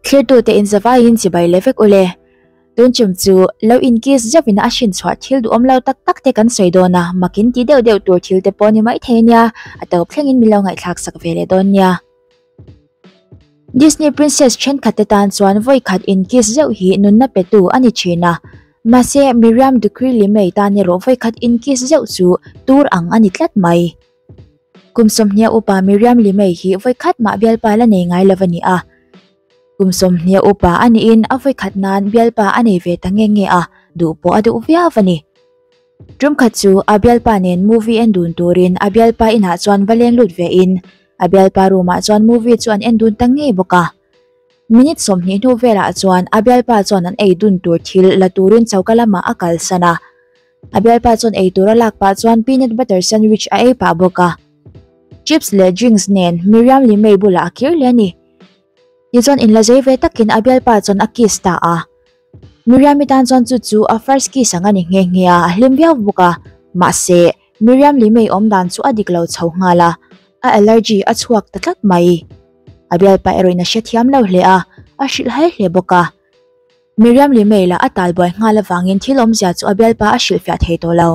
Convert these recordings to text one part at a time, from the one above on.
Thlirtute in zavaiin chibai leh vek ule. Tun chum chu lo inkiss zauhin a hrin chhuah thil duhawm lo tak tak te kan sawi dawn a, makin ti deuh deuh tur thil te pawh ni mai thei ania, a tawp thlengin min lo ngaihthlak sak ve leh dawn nia. Disney princess thenkhat te tan chuan vawi khat inkiss zeuh hi nunna petu a ni thin a, mahse Miriam Ducry Limei tan erawh vawi khat inkiss zeuh chu tur ang a ni tlat mai. Kum sawmhnia upa Miriam Limei hi vawikhat mah bialpa la nei ngai lo a ni a. Kum sawmhnia upa a niin a vawikhat nan bialpa a nei ve ta nge nge a, duh pawh a duh viau a ni. Tum khat chu a bialpa nen movie en dun turin a bialpa inah chuan va leng lut ve in a bialpa room ah chuan movie chu an en dun ta ngei bawk a. Minute 20 hnu velah chuan a bialpa chuan an ei dun tur thil la turin choka lamah a kalsan a. A bialpa chuan ei tur a lak pah chuan peanut butter sandwich a ei pah bawk a. Chips leh drinks nen Miriam Limei bulah a kir leh a ni. Tichuan inla zei ve takin a bialpa chuan a kiss ta a. Miriam-i tan chuan chu chu a first kiss ang a ni nghe nghe a, a hlim viau bawk a. Mahse, Miriam Limei awm dan chu a dik lo chho nghal a, a allergy a chhuak ta tlat mai. A bialpa erawhin a hrethiam lo hle a, a hrilhhai hle bawk a. Miriam Limei lah a talbuai nghal avangin thil awmzia chu a bialpa a hrilhfiah thei tawh lo.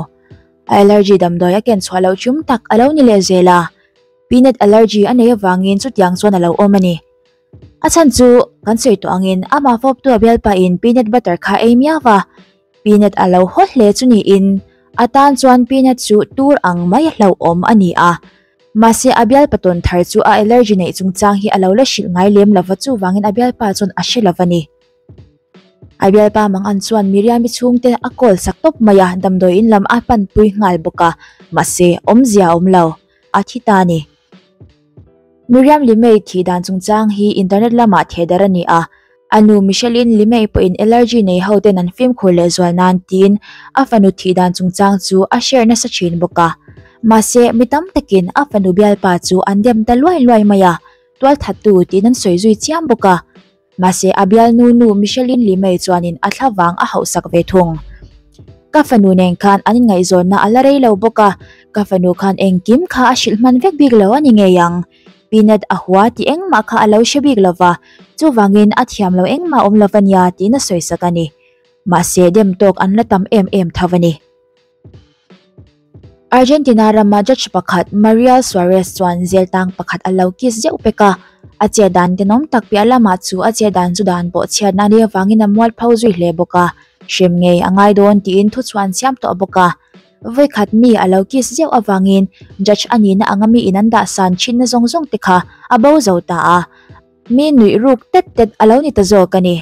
A allergy damdawi a ken chhuah loh chum tak a lo ni leh zel a, peanut allergy a nei avangin chutiang chuan a lo awm a ni. A chhan chu kan sawi tawh angin amah fawptu a bialpa in peanut butter kha ei miau va, peanut a lo haw hle chu niin a tan chuan peanut chu tur ang mai a hlauhawm a ni a. Mahse a bialpa tawn thar chu a allergy neih chungchang hi a lo la hrilh ngai lem lova chuvangin a bialpa chuan a hre lova ni. A bialpa Mangan chuan Miriam-i chhungte a call sak tawp mai a, damdawi in lam a panpui nghal bawk a, mahse awmzia a awm lo, a thi ta a ni. Miriam Limei thih dan chungchang hi internet lamah thehdarh a ni a, a nu Michelle-in Limei pawhin allergy nei ho ten an fimkhur lehzual nan tiin a fanu thih dan chungchang chu a share nasa thin bawk a. Mahse mi tam takin a fanu bialpa chu an dem ta luai luai mai a, tualthattu tiin an sawi zui chiam bawk a. Mahse a bialnu nu Micheline Limei chuanin a thla vang a hauhsak ve thung. Ka fanu nen khan an inngaihzawnna a la rei lo bawk a, ka fanu khan engkim kha a hrilh hman vek bik lo a ni ngei ang. Peanut a hua tih engmah kha a lo hre bik lo va, chuvangin a thiam lo engmah awm lo va nia tiin a sawisak a ni. Mahse dem tawk an la tam em em tho a ni. Argentina rama judge pakhat Mariel Suarez chuan zel tang pakhat a lo kiss zeuh pek a, a che dan tenawm tak piah lamah chu a che dan chu dan pawh chhiatna a nih avangin a mualpho zui hle bawk a, hrem ngei a ngai dawn tiin thuchhuah an siam tawh bawk a. Vawikhat mi a lo kiss zeuh avangin judge a nihna anga miin an dah san thinna zawng zawng te kha a bo zo ta a, mi nuih ruk tet tet a lo ni ta zawk a ni.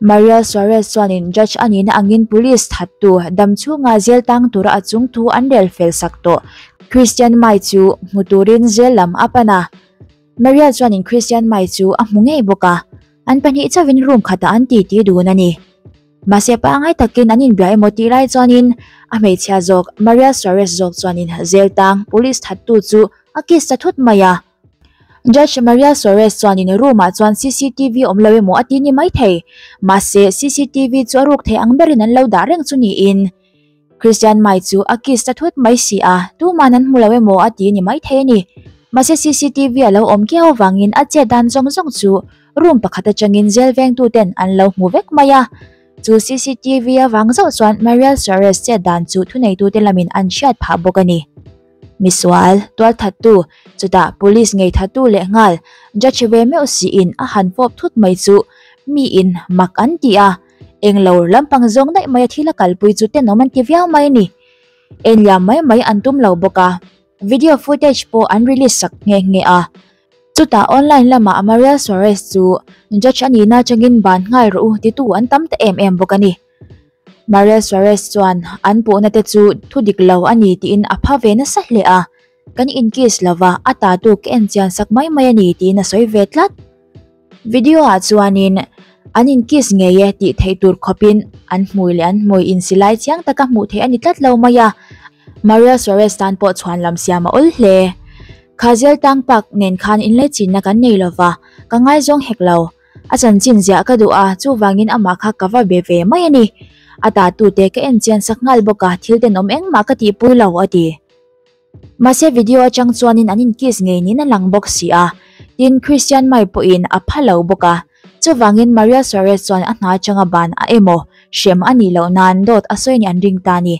Mariel Suarez chuanin judge a nihna angin police thattu dam chhunga zel tang tura a chung thu an rel fel sak tawh. Christian Mai chu hmu turin zel lam a pan a. Mariel chuanin Christian Mai chu a hmu ngei bawk a, an pahnih chauhin room khatah an titi dun a ni. Mahse pangngai takin an inbia emaw tih lai chuanin a hmeichhia zawk Mariel Suarez zawk chuanin zel tang police thattu chu a kiss ta thut mai a. Judge Maria Suarez chuanin room-ah chuan cctv awm lo emaw a ti ni mai thei. Mahse, cctv chu a ruk thei ang berin an lo dah reng chu niin Christian Mai chu a kiss ta thut mai si a, tuman an hmu lo emaw a ti ni mai thei a ni. Mahse cctv a lo awm kiau avangin a chet dan zawng zawng chu room pakhat atangin jail vengtuten an lo hmu vek mai a. Chu cctv avang zauh chuan Maria Suarez chet dan chu thuneitute lamin an hriat phah bawk a ni. Misual, tualthattu, chutah police ngei thattu leh nghal, judge ve meuh siin a han fawp thut mai chu miin mak an ti a, englo lampang zawng daih mai a thil a kalpui chu tenawm an ti viau mai a ni. Enliam mai mai an tum lo bawk a, video footage pawh an release sak nghe nghe a. Chutah online lamah Mariel Suarez chu judge a nihna atangin ban nghal rawh u titu an tam ta em em bawk a ni. Mariel Suarez chuan an puhna te chu thu dik lo a ni tiin a pha ve nasa hle a, Kan inkiss lova a tatu ka en chian sak mai mai a ni tiin a sawi ve tlat. Video ah chuanin an inkiss ngei e tih theih tur khawpin an hmui leh an hmui insilai chiang taka hmuh theih a ni tlat lo mai a, Mariel Suarez tan pawh chhuan lam siam a awl hle. Kha zel tang pak nen khan inlaichinna kan nei lova, ka ngaizawng hek lo. A chanchin ziah ka duh a, chuvangin amah kha ka va be ve mai a ni. A tatute ka en chian sak nghal bawk a, thil tenawm engmah ka tihpui lo, a ti. Mahse video atang chuanin an inkiss ngei niin a lang bawk si a, tin Christian mai pawhin a pha lo bawk a. Chuvangin Maria Suarez chuan a hna atanga ban a emaw hrem a nih loh nan dawt a sawi nih an ring ta a ni.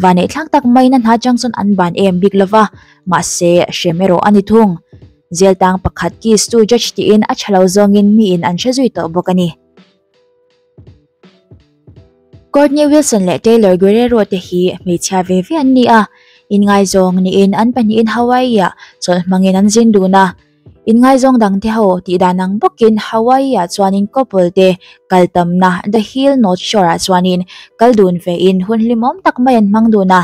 Vaneihthlak tak maiin a hna atang chuan an ban em bik lova, mahse hrem erawh a ni thung. Jail tang pakhat kiss tu judge tiin a tha lo zawngin miin an hre zui tawh bawk a ni. Courtney Wilson leh Taylor Guerrero te hi hmeichhia ve ve an ni a, inngaizawng niin an pahnihin Hawaii-ah chawlh hmangin an zin dun a. Inngaizawng dangte ho tih dan ang bawkin Hawaii-ah chuanin couple te kal tamna The Hill North Shore-ah chuanin kal dun vein hun hlimawm tak mai an hmang dun a.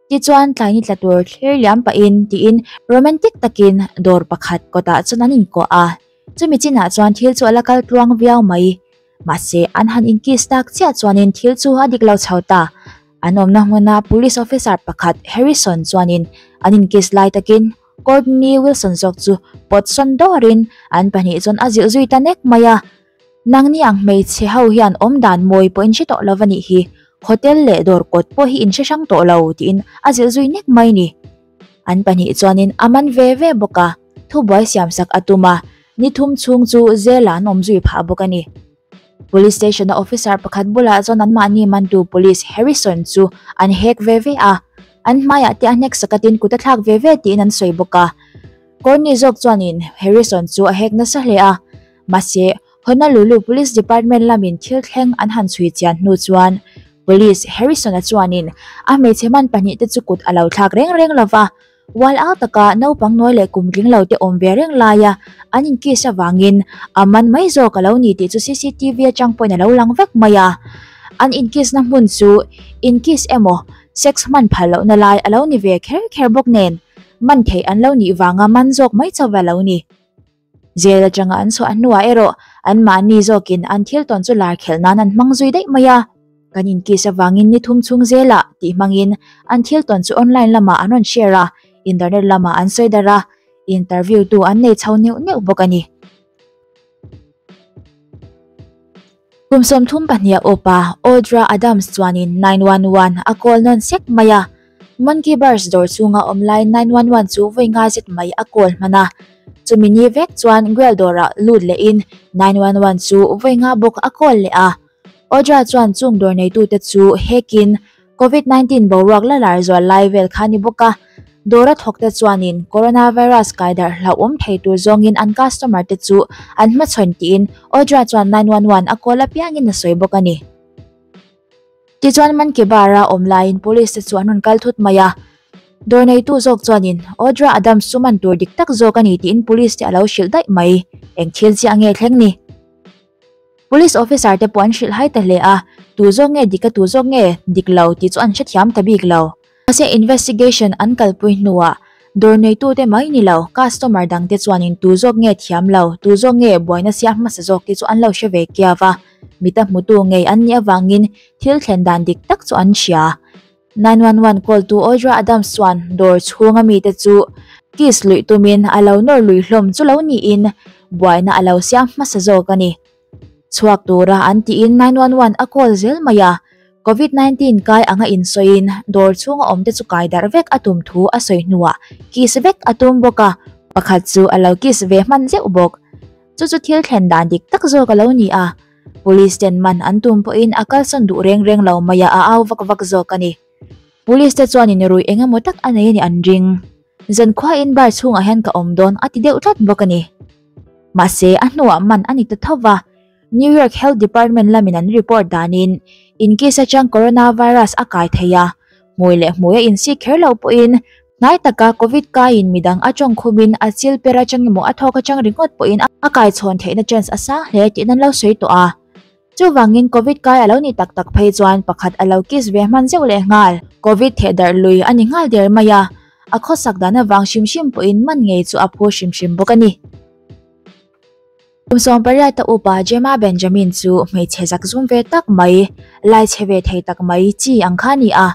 Tichuan tlai ni tla tur thlir liam pahin tiin romantic takin dawr pakhat kawtah chuan an inkuah a. Chumi chinah chuan thil chu a la kal tluang viau mai. Mahse, an han inkiss tak chiah chuanin thil chu a dik lo chho ta. An awmna hmuna police officer pakhat Harrison chuanin an inkiss lai takin Courtney Wilson zawk chu pawt sawn dawrin an pahnih chuan a zilh zui ta nek mai a. Nangni ang hmeichhe ho hian awmdan mawi pawh in hre tawh lo va nih hi, hotel leh dawr kawt pawh hi in hre hrang tawh lo tiin a zilh zui nek mai ni. An pahnih chuanin a man ve ve bawk a, thubuai siamsak a tum a, ni thum chhung chu zela an awm zui phah bawk a ni. Police station-a officer pakhat bulah chuan anmahni mantu police Harrison chu an hek ve ve a, an hmaiah te a hnek sak atin kut a thlak ve ve tiin an sawi bawk a. Courtney zawk chuanin Harrison chu a hek nasa hle a, mahse Honolulu Police Department lamin thil thleng an han chhui chian hnu chuan Police Harrison-a chuanin a hmeichhe man pahnihte chu kut a lo thlak reng reng lo va, ual au taka naupang nawi leh kum tling lo te awm ve reng laia an inkiss avangin a man mai zawk a lo ni tih chu cctv atang pawhin a lo lang vek mai a. An inkiss-na hmun chu inkiss emaw sex hman phal lohna lai a lo ni ve kher kher bawk nen man theih an lo nih vanga man zawk mai chauh a lo ni. Jail atanga an chhuah hnuah erawh anmahni zawkin an thil tawn chu lar khelh nan an hmang zui daih mai a. Kan inkiss avangin ni thum chhung zelah tih hmangin an thil tawn chu online lamah an rawn share a, internet lamah an sawi darh a, interview tu an nei chho neuh neuh bawk a ni. Kum 32 upa Audra Adams chuanin 911 a call nawn sek mai a. Monkey Bars dawr chhunga awm lai 911 chu vawi nga zet mai a call hman a. Chumi ni vek chuan Grill dawrah lut lehin 911 chu vawi nga bawk a call leh a. Audra chuan chung dawr neitute chu hekin Covid 19 boruak la lar zual lai vel kha ni bawk a, dawra thawkte chuanin coronavirus kai darh hlauhawm thei tur zawngin an customer te chu an hmachhawn tiin Audra chuan 911 a call apiangin a sawi bawk a ni. Tichuan Monkey Bar a awm laiin police te chu an rawn kal thut mai a, dawr neitu zawk chuanin Audra Adams chu man tur dik tak zawk a ni tiin police te a lo hrilh daih mai, eng thil chiah nge thleng ni? Police officer te pawh an hrilh hai ta hle a, tu zawk nge dik a tu zawk nge dik lo tih chu an hrethiam ta bik lo. Mahse investigation an kalpui hnuah dawr neitu te mai ni lo, customer dang te chuanin tu zawk nge thiam lo, tu zawk nge buaina siam hmasa zawk tih chu an lo hre ve kiau a, mita hmutu ngei an nih avangin thil thlen dan dik tak chu an hria. 911 call tu Audra Adams chuan dawr chhunga mite chu kiss luih tumin a lo nawr lui hlawm chu lo niin buaina a lo siam hmasa zawk a ni. Chhuak tura an tiin 911 a call zel mai a, Covid 19 kai anga insawiin dawr chhunga awmte chu kai darh vek a tum thu a sawi hnuah kiss vek a tum bawk a, pakhat chu a lo kiss ve hman zeuh bawk. Chu chu thil thlen dan dik tak zawk a lo ni a. Police ten man an tum pawhin a kalsawn duh reng reng lo mai a, a au vak vak zawk a ni. Police te chuanin rui eng emaw tak a nei a nih an ring. Zankhuain bar chhungah hian ka awm dawn a ti deuh tlat bawk a ni. Mahse, a hnuah man a ni ta tho va. New York Health Department lamin an report danin in case atang coronavirus a kai thei a, hmui leh hmui a insik kher loh pawhin Hnai taka Covid kaiin midang a tawng khumin a chil per atang emaw a thawk atang ringawt pawhin a kaichhawn theihna chance a sang hle tih an lo sawi tawh a. Chuvangin Covid kai a lo nih tak tak phei chuan pakhat a lo kiss ve hman zeuh leh nghal. Covid theh darh lui a ni nghal der mai a, a khawsak dan avang hrim hrim pawhin man ngei chu a phu hrim hrim bawk a ni. Kum 18 a upa Gemma Benjamin chu hmeichhe zak zum ve tak mai, lai chhe ve thei tak mai chi ang kha a ni a.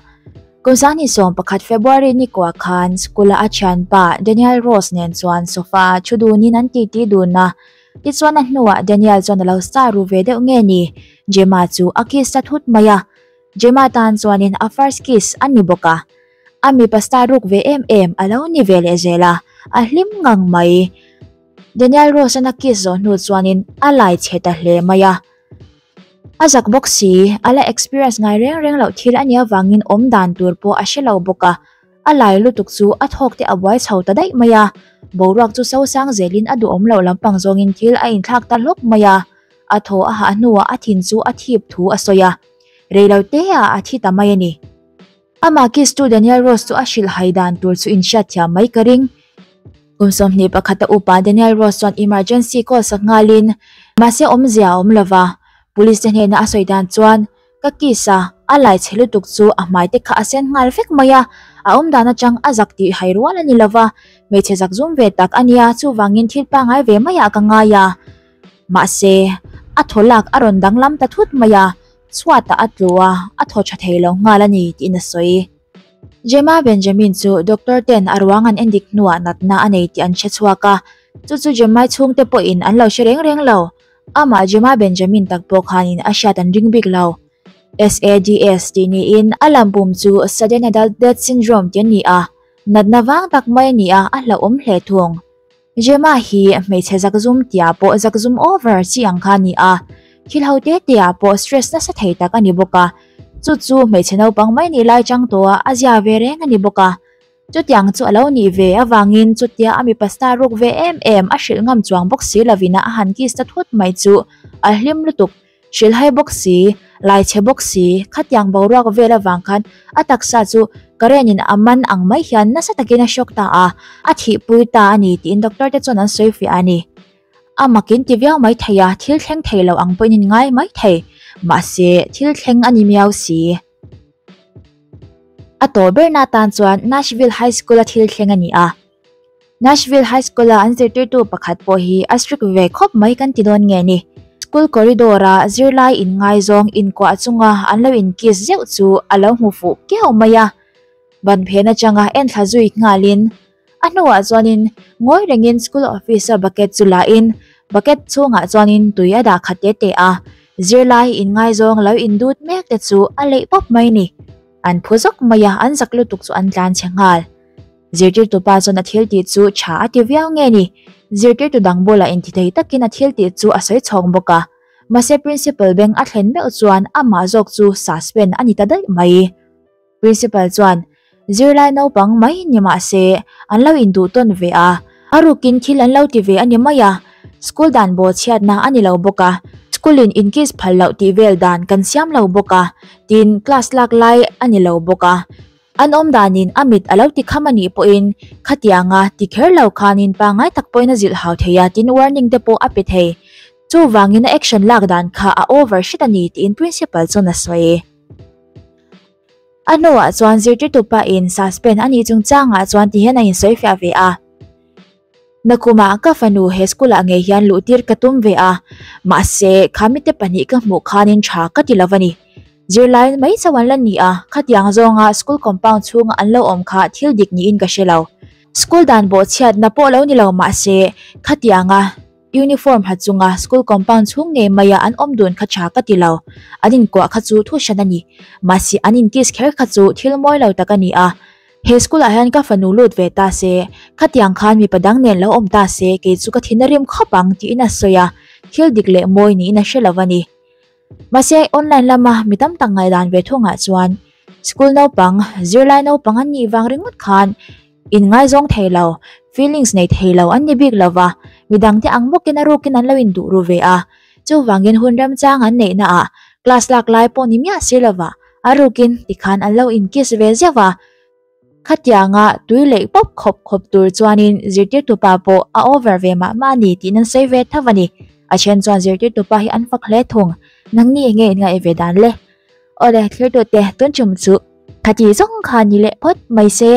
Kum 2011 February ni kuah khan school-a a thianpa Daniel Rose nen chuan sofa-ah thu dunin an titi dun a. Tichuan a hnuah Daniel chuan a lo star ru ve deuh nge ni, Gemma chu a kiss ta thut mai a. Gemma tan chuanin a first kiss a ni bawk a. A mipa star ruk ve em em a lo ni ve leh zel a, a hlim ngang mai. Daniel Rose-a'n a kiss zawh hnu chuanin a lai chhe ta hle mai a. A zak bawk si, a la experience ngai reng reng loh thil a nih avangin awm dan tur pawh a hre lo bawk a. A lai lutuk chu a thawk te a buai chho ta daih mai a. Boruak chu sosang zelin a duhawm loh lampang zawngin thil a inthlak ta hlawk mai a. A thaw a hah hnuah a thin chu a thip thu a sawi a. Reilo teah a thi ta mai a ni. Amah kiss tu Daniel Rose chu a hrilh hai dan tur chu inhriatthiam mai ka ring. Kum 21 a upa Daniel Rose chuan emergency call sak nghalin, mahse awmzia a awm lova, police te hnena a sawi dan chuan, Ka kiss a, a lai chhe lutuk chu a hmai te kha a sen nghal vek mai a, a awm dan atang a zak tih hai rual a ni lova, hmeichhe zak zum ve tak a nia, chuvangin thil pangngai ve maiah ka ngai a. Mahse, a thaw lak a rawn danglam ta thut mai a, chhuatah a tlu a, a thaw tha thei lo nghal a ni tiin a sawi. Gemma Benjamin chu doctor ten a ruang an endik hnuah natna a nei tih an hre chhuak a, chu chu Gemmai chhungte pawhin an lo hre reng reng lo. Amah Gemma Benjamin tak pawh khanin a hriat an ring bik lo. SADS tih niin a lampum chu Sudden Adult Death Syndrome tih a ni a, natna vang tak mai a ni a, a hlauhawm hle thung. Gemma hi hmeichhe zakzum tia pawh zakzum over chi ang kha a ni a, thil ho te te ah pawh stress nasa thei tak a ni bawk a, chu chu hmeichhe naupang mai nih lai chang tawh a a zia ve reng a ni bawk a. Chutiang chu a lo nih ve avangin chutia a mipa star ruk ve em em a hrilh ngam chuang bawk si lovin a a han kiss ta thut mai chu a hlim lutuk. Hrilhhai bawk si, laichhe bawk si, khatiang boruak vel avang khan a taksa chu current in a man ang mai hian nasa takin a shock ta a, a thihpui ta a ni tiin doctor te chuan an sawi fiah a ni. A makin ti viau mai thei a, thil thleng thei lo ang pawhin in ngai mai thei, mahse thil thleng a ni miau si. A tawh berna atan chuan Nashville High School a thil thleng a ni a. Nashville High School-a an zirtirtu pakhat pawh hi a strict ve khawp mai kan ti dawn nge ni. School corridor-a zirlai inngaizawng inkuah chunga an lo inkiss zeuh chu a lo hmu fuh kiau mai a. Ban phen atanga enthla zui nghalin a hnuah chuanin ngawi rengin school office-a bucket chu lahin bucket chhungah chuanin tui a dah khat te te a, zirlai inngaizawng lo indut mek te chu a leih pawp mai ni. An phu zawk mai a, an zak lutuk chu an tlan chhe nghal. Zirtirtu pa chuan a thil tih chu tha a ti viau nge ni? Zirtirtu dang bulah intithei takin a thil tih chu a sawi chhawng bawk a. Mahse Principal beng a thlen meuh chuan amah zawk chu suspend a ni ta daih mai. Principal chuan, Zirlai naupang mai ni mah se an lo induh tawn ve a, a rukin thil an lo ti ve a ni mai a, school dan bawhchhiatna a ni lo bawk a, school in inkiss phal loh tih vel dan kan siam lo bawk a, tin class lak lai a ni lo bawk a. An awm danin a mit a lo ti kham a nih pawhin khatianga ti kher lo khanin pangngai tak pawhin a zilh hau thei a tin warning te pawh a pe thei. Chuvangin a action lak dan kha a over hret a ni tiin principal chuan a sawi. A hnuah chuan zirtirtu pahin suspend a nih chungchangah chuan tihian a insawi fiah ve a. Nakumah ka fanu he school ah ngei hian luh tir ka tum ve a, mahse khamite pahnih ka hmuh khanin tha ka ti lo a ni. Zirlai mai chauh an la ni a, khatiang zawnga school compound chhunga an lo awm kha thil dik niin ka hre lo. School dan bawhchhiatna pawh lo ni lo mahse khatianga uniform ha chunga school compound chhung ngei maia an awm dun kha tha ka ti lo. An inkuah kha chu thu hran a ni, mahse an inkiss kher kha chu thil mawi lo tak a ni a. He school ah hian ka fanu lut ve ta se, khatiang khan mipa dang nen lo awm ta se kei chu ka thin a rim khawp ang tiin a sawi a, thil dik leh mawi niin a hre lo a ni. Mahse online lama mi tam tak ngaihdan ve thungah chuan school naupang, zirlai naupang an nih vang ringawt khan inngaizawng thei lo, feelings nei thei lo an ni bik lo va, midangte ang bawkin a rukin an lo induh ru ve a, chuvangin hun remchang an neihna ah class lak lai pawh ni miah si lova A rukin tikhan an lo inkiss ve zeuh a, khatianga tui leih pawp khawp khawp tur chuanin zirtirtu pa pawh a over ve mah mah a ni tiin an sawi ve tho a ni. A then chuan zirtirtu pa hi an fak hle thung, nangni enge in ngaih ve dan le? Awle thirtute tun tum chu khati zawng kha ni leh phawt mai se,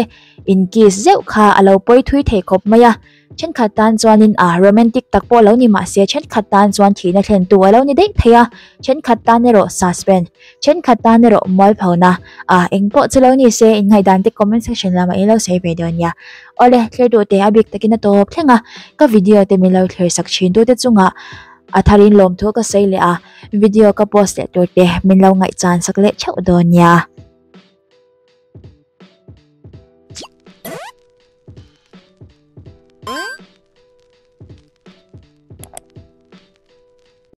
inkiss zeuh kha a lo pawi thui thei khawp mai a. Thenkhat tan chuanin a romantic tak pawh lo ni mahse thenkhat tan chuan thihna thlentu a lo ni daih thei a, thenkhat tan erawh suspense, thenkhat tan erawh mualphona a engpawh chu lo ni se inngaihdan te comment section lamah in lo sawi ve dawn nia. Awle thlir duh te a bik takin a tawp thleng a, ka video te min lo thlir sak thin tu te chungah a tharin lawmthu ka sawi leh a, video ka post leh tur te min lo ngaihchan sak leh theuh dawn nia.